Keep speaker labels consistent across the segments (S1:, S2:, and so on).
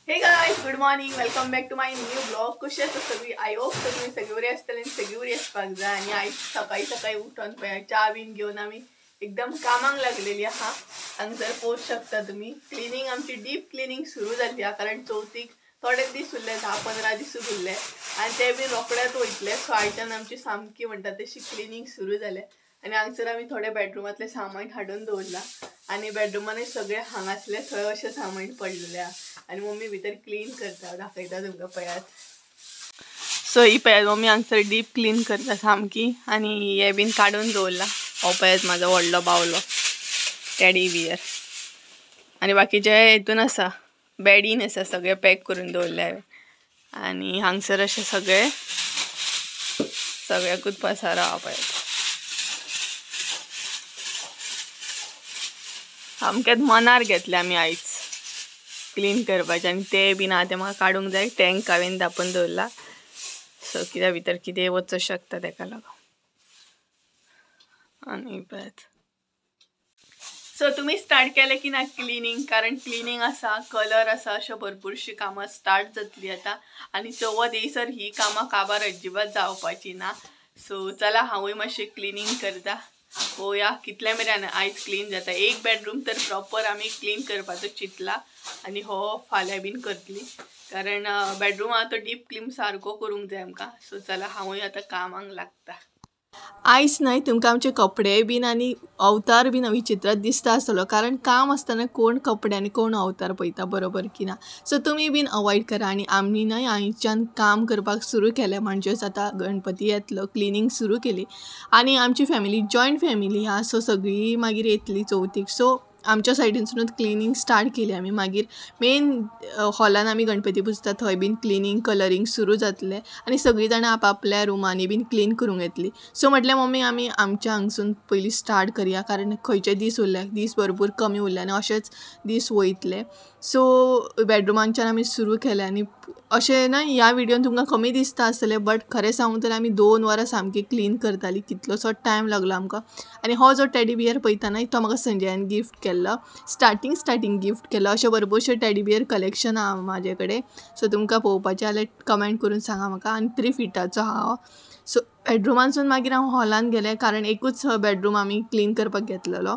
S1: Hey guys, good morning, welcome back to my new blog. कशी आसा सगळी? I hope तुमी सगळी बरी आसतली आनी सगळी बरी आसपाक जाय. आनी आयज सकाळी सकाळी उठून पळय च्या बीन घेवन आमी एकदम कामाक लागलेली आहा. हांगसर पळोवंक शकता तुमी क्लिनींग, आमची डीप क्लिनींग सुरू जाल्ली आहा. कारण चवथीक थोडे दीस उरले, 10-15 दीस उरले आनी ते बीन रोखडेच वयतले. सो आयच्यान आमची सामकी म्हणटा तशी क्लिनींग सुरू जालें. आनी हांगसर आमी थोडे बेडरुमांतलें सामान हाडून दवरलां आनी बेडरुमानूय सगळें हांगासलें थंय अशें सामान पडलेलें आहा. आनी मम्मी भितर क्लीन करता, दाखयता तुमकां पळयात. सो ही पळयात मम्मी हांगसर डीप क्लीन करता सामकी आनी हे बीन काडून दवरलां. हो पळयात म्हाजो व्हडलो बावलो टॅडी बियर आनी बाकीचे हितून आसा, बेडीन आसा, सगळें पॅक करून दवरलें हांवें. आनी हांगसर अशें सगळें सगळ्याकूच पसारो आहा पळयात. सामकेंच मनार घेतलें आमी आयज क्लीन करपाचें. आनी ते बीन आहा ते म्हाका काडूंक जाय. टँक हांवें धांपून दवरला, सो कित्या भितर कितें वचूंक शकता तेका लागून. आनी पळयात. सो तुमी स्टार्ट केलें की ना क्लिनींग? कारण क्लिनींग आसा, कलर आसा, अशें भरपूरशीं कामां स्टार्ट जातली आतां. आनी चवथ येयसर ही कामां काबार अजिबात जावपाची ना. सो चला हांवूय मातशें क्लिनींग करता, पळोवया कितले मेरेन आयज क्लीन जाता. एक बेडरूम तर प्रॉपर आमी क्लीन करपाचो चिंतला आनी हो फाल्यां बीन करतली, कारण बेडरूम आहा तो डीप क्लीन सारको करूंक जाय आमकां. सो चला हांवूय आतां कामाक लागता. आयज न्हय तुमकां आमचे कपडे बीन आनी अवतार बीन विचित्रच दिसता आसतलो, कारण काम आसतना कोण कपडे आनी कोण अवतार पळयता, बरोबर की ना? सो तुमी बीन अवॉयड करा. आनी आमी न्हय आयच्यान काम करपाक सुरू केलें, म्हणजेच आतां गणपती येतलो, क्लिनींग सुरू केली. आनी आमची फॅमिली जॉयंट फॅमिली आहा, सो सगळीं मागीर येतली चवथीक. सो आमच्या सायडीनसूनच क्लिनींग स्टार्ट केली आमी. मागीर मेन हॉलान आमी गणपती पुजता थंय बीन क्लिनींग कलरींग सुरू जातलें आनी सगळीं जाणां आपापल्या रुमांनी बीन क्लीन करूंक येतली. सो म्हटलें मम्मी आमी आमच्या हांगसून पयलीं स्टार्ट करया, कारण खंयचे दीस उरले, दीस भरपूर कमी उरले आनी अशेंच दीस वयतले. सो बेडरुमांच्यान आमी सुरू केलें. आनी अशें न्हय ह्या व्हिडियोन तुमकां कमी दिसता आसतलें, बट खरें सांगूं तर आमी 2 वरां सामकी क्लीन करतालीं, कितलोसो टायम लागलो आमकां. आनी हो जो टॅडी बियर पळयता न्हय तो म्हाका संजयान गिफ्ट केल्लो, स्टार्टींग स्टार्टींग गिफ्ट केलो. अशें भरपूरशें टॅडी बियर कलेक्शन आहा म्हाजे कडेन. सो तुमकां पळोवपाचें जाल्यार कमेंट करून सांगा म्हाका. आनी 3 फिटाचो आहा. सो बेडरुमांसून मागीर हांव हॉलान गेलें, कारण एकूच बेडरूम आमी क्लीन करपाक घेतलेलो.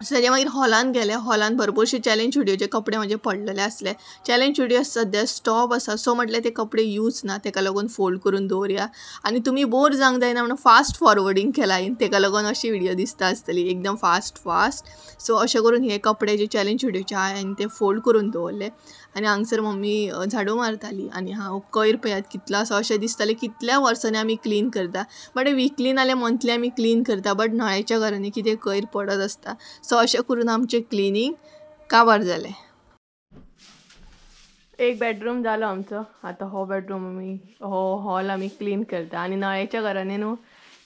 S1: सो तेजे मागीर हॉलान गेलें. हॉलान भरपूरशे चॅलेंज स्टुडियोचे कपडे म्हाजे पडलेले आसले. चॅलेंज स्टुडियो सद्या स्टॉप आसा, सो म्हटलें ते कपडे यूज ना, तेका लागून फोल्ड करून दवरया. आनी तुमी बोर जावंक जायना म्हणून फास्ट फॉरवर्डींग केलां हांवें, तेका लागून अशी व्हिडियो दिसता आसतली एकदम फास्ट फास्ट. सो अशें करून हे कपडे जे चॅलेंज स्टुडियोचे आहा हांवें ते फोल्ड करून दवरले. आनी हांगसर मम्मी झाडू मारताली आनी हांव कयर पळयात कितलो आसा, अशें दिसतालें कितल्या वर्सांनी आमी क्लीन करता, बट विकली नाल्यार मंथली आमी क्लीन करता, बट नळ्याच्या घरांनी कितें कयर पडत आसता. सो अशें करून आमचें क्लिनींग काबार जालें. एक बेडरूम जालो आमचो, आतां हो बेडरूम आमी हो हॉल आमी क्लीन करता. आनी नळ्याच्या घरांनी न्हू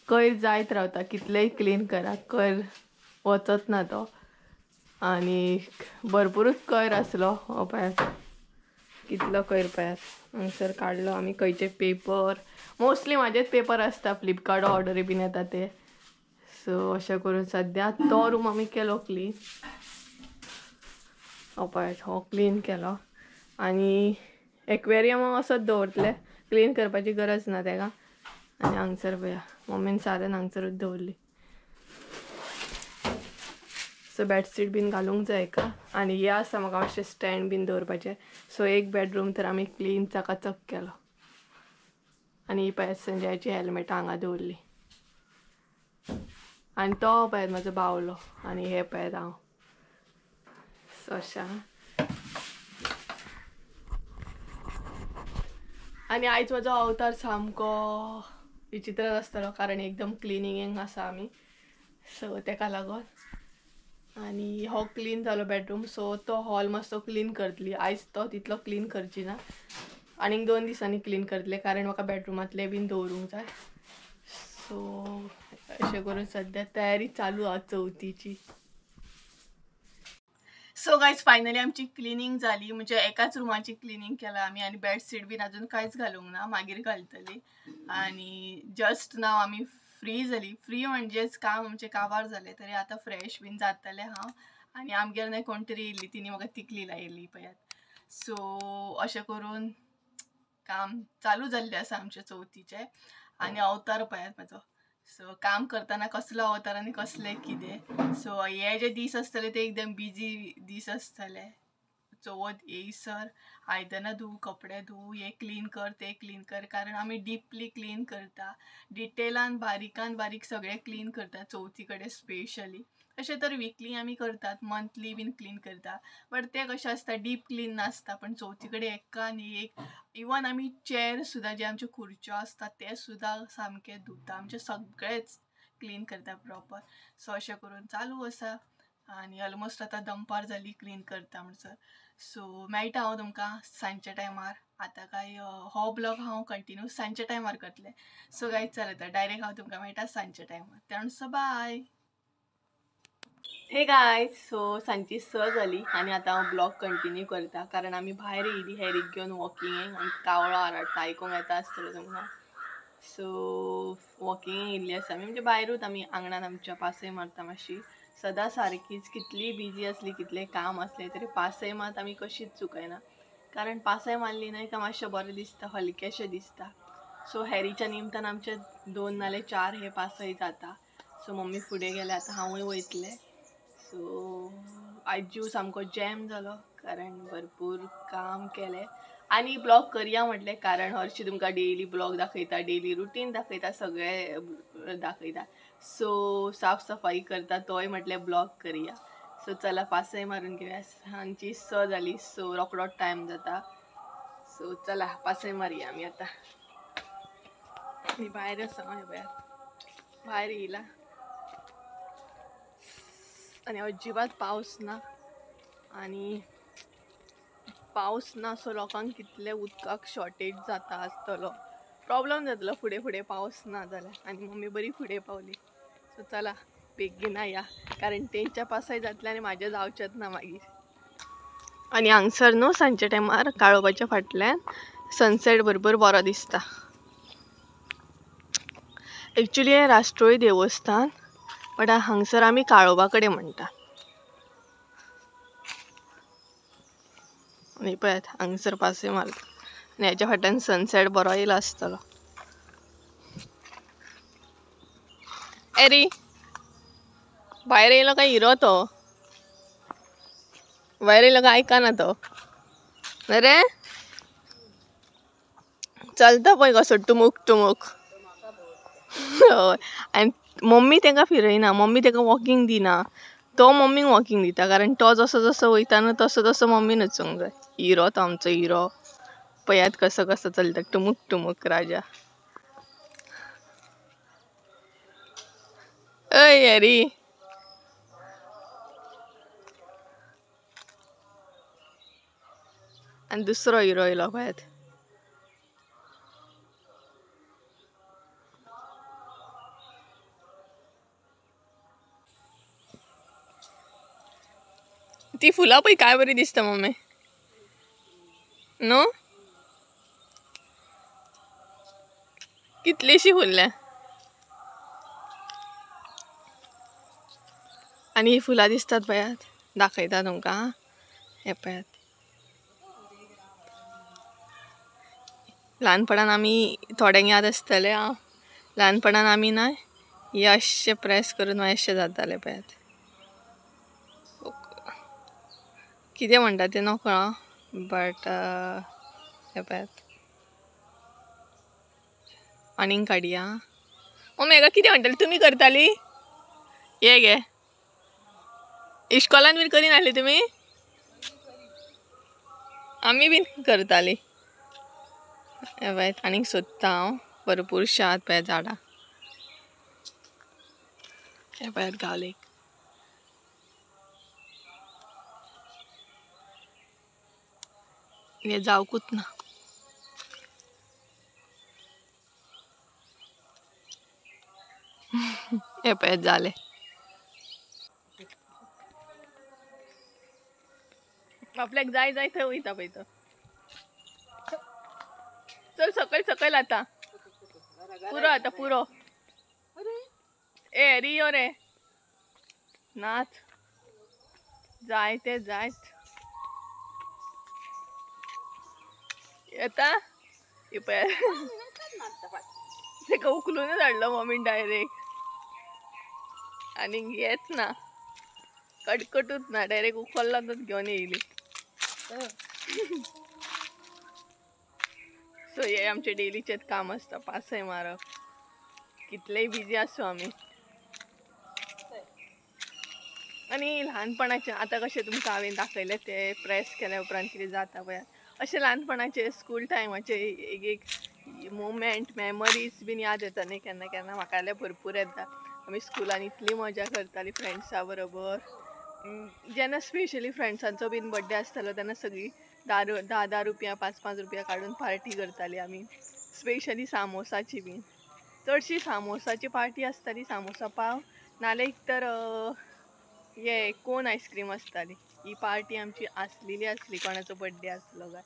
S1: कयर जायत रावता, कितलेंय क्लीन करा कयर वचत ना तो. आनी भरपुरूच कयर आसलो, हो पळयात कितलो कयर पळयात हांगसर काडलो आमी. खंयचे पेपर, मोस्टली म्हाजेच पेपर आसता, फ्लिपकार्ट ऑर्डरी बीन येता ते. सो अशें करून सद्या तो रूम आमी केलो क्लीन. हो पळयात हो क्लीन केलो. आनी एक्वेरियम असोच दवरतले, क्लीन करपाची गरज ना तेका. आनी हांगसर पळया मम्मीन सारण हांगसरूच दवरली. सो बेडशीट बीन घालूंक जाय का. आनी हे आसा म्हाका मातशें स्टँड बीन दवरपाचें. सो एक बेडरूम तर आमी क्लीन चकाचक केलो. आनी ही पळयात संजयाची हेल्मेटां हांगा दवरली. आनी तो पळयात म्हाजो बावलो आनी हे पळयात हांव. सो अशें. आनी आयज म्हाजो अवतार सामको विचित्र आसतलो, कारण एकदम क्लिनिंगेक आसा आमी, सो तेका लागून. आनी हो क्लीन जालो बेडरूम, सो तो हॉल मातसो क्लीन करतली आयज, तो तितलो क्लीन करची ना, आनीक 2 दिसांनी क्लीन करतले, कारण म्हाका बेडरुमांतले बीन दवरूंक जाय. सो अशें करून सद्या तयारी चालू आहा चवथीची. सो गायज फायनली आमची क्लिनींग जाली, म्हणजे एकाच रुमाची क्लिनींग केला आमी. आनी बेडशीट बीन अजून कांयच घालूंक ना, मागीर घालतली. आनी जस्ट नाव आमी फ्री जाली, फ्री म्हणजेच काम आमचें काबार जालें, तरी आतां फ्रेश बीन जातलें हांव. आनी आमगेर न्हय कोण तरी येयल्ली, तिणी म्हाका तिकली लायली पळयात. सो अशें करून काम चालू जाल्लें आसा आमचें चवथीचें. आनी अवतार पळयात म्हाजो. सो काम करतना कसलो अवतार आनी कसलें कितें. सो हे जे दीस आसतले ते एकदम बिजी दीस आसतले. चवथ येयसर आयदनां धूव, कपडे धूव, हें क्लीन कर तें क्लीन कर, कारण आमी डिपली क्लीन करता, डिटेलान बारीकान बारीक सगळें क्लीन करता चवथी कडेन स्पेशली. तशें तर विकली आमी करतात, मंथली बीन क्लीन करता, बट तें कशें आसता डीप क्लीन नासता. पण चवथी कडेन एका आनी एक इवन आमी चेर सुद्दां जे आमच्यो खुर्च्यो आसता ते सुद्दां सामके धुता, आमचें सगळेंच क्लीन करता प्रॉपर. सो अशें करून चालू आसा आनी ऑलमोस्ट आतां दनपार जाली क्लीन करता म्हणसर. सो मेळटा हांव तुमकां सांजच्या टायमार. आतां काय हो ब्लॉग हांव कंटिन्यू सांजच्या टायमार करतलें. सो गायज चल आतां डायरेक्ट हांव तुमकां मेळटा सांजच्या टायमार. त्या म्हणसर बाय. हे गायज, सो सांजची 6 जाली आनी आतां हांव ब्लॉग कंटिन्यू करता, कारण आमी भायर येयली हॅरीक घेवन वॉकिंगेक आनी कावळो आराडटा आयकूंक येता आसतलो तुमकां. सो वॉकिंगेक येयल्ली आसा आमी, म्हणजे भायरूच आमी आंगणान आमच्या पासय मारता मातशी. सदां सारकीच कितली बिजी आसली कितलें काम आसलें तरी पासय मात आमी कशीच चुकयना, कारण पासय मारली न्हय काय मातशें बरें दिसता, हलकेशें दिसता. सो हॅरीच्या निमतान आमचे 2 नाल्यार 4 हे पासय जाता. सो मम्मी फुडें गेल्या, आतां हांवूय वयतलें. सो आयज जीव सामको जॅम जालो, कारण भरपूर काम केलें आनी ब्लॉग करया म्हटलें, कारण हरशीं तुमकां डेली ब्लॉग दाखयता, डेली रुटीन दाखयता, सगळें दाखयता. सो साफ सफाई करता तोय म्हटलें ब्लॉग करया. सो चला पासय मारून घेवया. सांजची 6 जाली, सो रोकडोच टायम जाता. सो चला पासय मारया आमी आतां. भायर आसा हें पळयात, भायर येयला आनी अजिबात पावस ना, आनी पावस ना सो लोकांक कितले उदकाक शॉर्टेज जाता आसतलो, प्रॉब्लम जातलो फुडें फुडें पावस ना जाल्यार. आनी मम्मी बरी फुडें पावली. सो चला बेगीन या, कारण तेंच्या पासय जातलें आनी म्हाजें जावचेंच ना मागीर. आनी हांगसर न्हू सांजच्या टायमार काळोबाच्या फाटल्यान सनसेट बरोबर बरो दिसता. एक्चुली हें राष्ट्रोळी देवस्थान, बट हांगसर आमी काळोबा कडेन म्हणटा. आनी पळयात हांगसर पासय मारता आनी हेच्या फाटल्यान सनसेट बरो येयला आसतलो. एरी भायर येयलो काय हिरो तो, भायर येयलो काय आयकना तो, रे चलता पळय कसो टुमूक टुमूक. हय, आनी मम्मी ताका फिरयना, मम्मी ताका वॉकिंग दिना, तो मम्मीक वॉकिंग दिता, कारण तो जसो जसो वयता न्हू तसो तसो मम्मीन वचूंक जाय. हिरो तो आमचो हिरो, पळयात कसो कसो चलता टुमूक टुमूक राजा. अय हॅरी, आनी दुसरो हिरो येयलो पळयात. ती फुलां पळय काय बरी दिसता मम्मी न्हू, कितलीशी फुलल्या. आनी ही फुलां दिसतात पळयात, दाखयता तुमकां हें पळयात. ल्हानपणान आमी थोड्यांक याद आसतलें आं, ल्हानपणान आमी ना हे अशें प्रेस करून मागीर अशें जातालें पळयात. कितें म्हणटा तें नकळो आं, बट हें पळयात. आनीक काडया. मम्मी हेका कितें म्हणटाली तुमी करताली हे गे इश्कोलान बीन करिनासली तुमी? आमी बीन करताली. हें पळयात आनीक सोदता हांव, भरपूरशीं आहात पळयात झाडां. हें पळयात गावले. हे जावकूच ना. हे पळयात जालें. आपल्याक जाय जाय थंय वयता पळय तो. चल सकयल सकयल आतां पुरो, आतां पुरो. ए रियो रे नाच, जाय ते जायत. येता पळय तेका उखलूनच हाडलो मम्मीन डायरेक्ट आनीक येत ना कटकटूच ना डायरेक्ट उखल्ला तर घेवन येयली. सो हे आमचे डेलीचेच काम आसता पासय मारप कितलेय बिजी आसूं आमी. आनी ल्हानपणाचे आतां कशें तुमकां हांवें दाखयलें ते प्रेस केल्या उपरांत कितें जाता पळय अशें ल्हानपणाचे स्कूल टायमाचे एक एक मुमेंट मेमरीज बीन याद येता न्ही केन्ना केन्ना. म्हाका जाल्यार भरपूर येता. आमी स्कुलान इतली मजा करताली फ्रेंड्सां बरोबर. जेन्ना स्पेशली फ्रेंड्सांचो बीन बड्डे आसतालो तेन्ना सगळीं 10 10 रुपया 5 5 रुपया काडून पार्टी करताली आमी. स्पेशली सामोसाची बीन चडशी सामोसाची पार्टी आसताली. सामोसा पाव नाल्यार एक तर हे कोन आयस्क्रीम आसताली. ही पार्टी आमची आसलेली आसली कोणाचो बड्डे आसलो काय.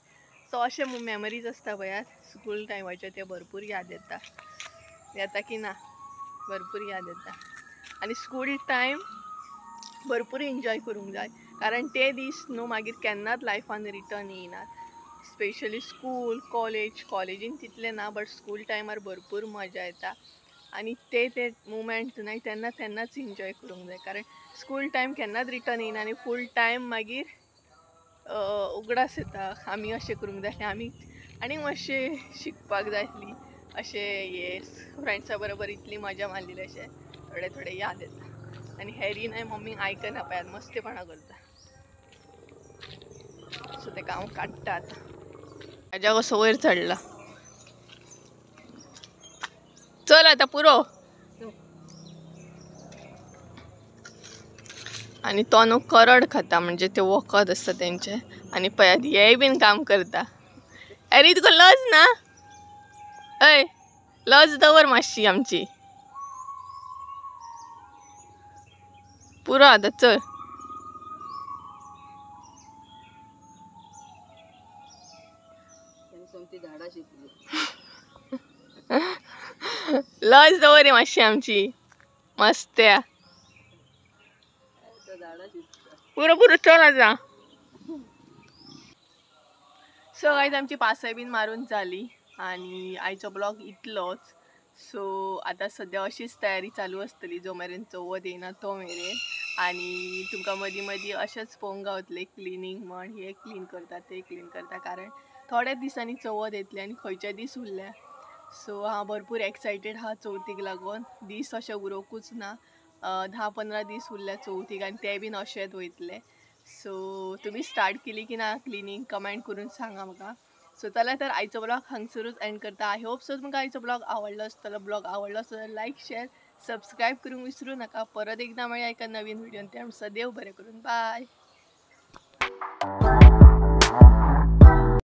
S1: सो अशे मेमरीज आसता पळयात स्कूल टायमाचे ते भरपूर याद येता. येता की ना भरपूर याद येता. आनी स्कूल टायम भरपूर एन्जॉय करूंक जाय कारण ते दीस न्हू मागीर केन्नाच लायफान रिटर्न येयनात. स्पेशली स्कूल कॉलेज कॉलेजीन तितलें ना बट स्कूल टायमार भरपूर मजा येता आनी ते ते मुमेंट न्हय तेन्ना तेन्नाच एन्जॉय करूंक जाय कारण स्कूल टायम केन्नाच रिटर्न येयना आनी फूल टायम मागीर उगडास येता आमी अशें करूंक जाय आसलें आमी आनी मातशें शिकपाक जाय आसली अशें हे फ्रेंड्सां बरोबर इतली मजा मारलेली अशें थोडे थोडे याद येता. आनी हॅरी न्हय मम्मीक आयकना पळयात मस्तेपणां करता. सो तेका हांव काडटा आतां. राजा कसो वयर चडला. चल आतां पुरो. आनी तो न्हू करड खाता म्हणजे ते वखद आसता तेंचें. आनी पळयात हेय बीन काम करता. हॅरी तुका लज ना? अय लज दवर मातशी आमची. पुरो आतां चल. लज दवर मातशी आमची मस्त्या. पुरो पुरो चल आतां. सो गायज आमची पासय बीन मारून जाली आनी आयचो ब्लॉग इतलोच. सो आतां सद्या अशीच तयारी चालू आसतली जो मेरेन चवथ येयना तो मेरेन. आनी तुमकां मदीं मदीं अशेंच पळोवंक गावतलें क्लिनींग म्हण हें क्लीन करता तें क्लीन करता कारण थोड्याच दिसांनी चवथ येतली आनी खंयचे दीस उरल्या. सो हांव भरपूर एक्सायटेड आहा चवथीक लागून. दीस अशें उरोवंकूच ना. 10-15 दीस उरल्या चवथीक आनी ते बीन अशेंच वयतले. सो तुमी स्टार्ट केली की ना क्लिनींग कमेंट करून सांगा म्हाका. सो चला तर आयचो ब्लॉग हांगसरूच एंड करता. I hope so तुमकां आयचो ब्लॉग आवडलो आसतलो. ब्लॉग आवडलो आसतलो जाल्यार लायक शेअर सबस्क्रायब करूंक विसरूं नाका. परत एकदां मेळया एका नवीन व्हिडियोन. ते आमचो देव बरें करून. बाय.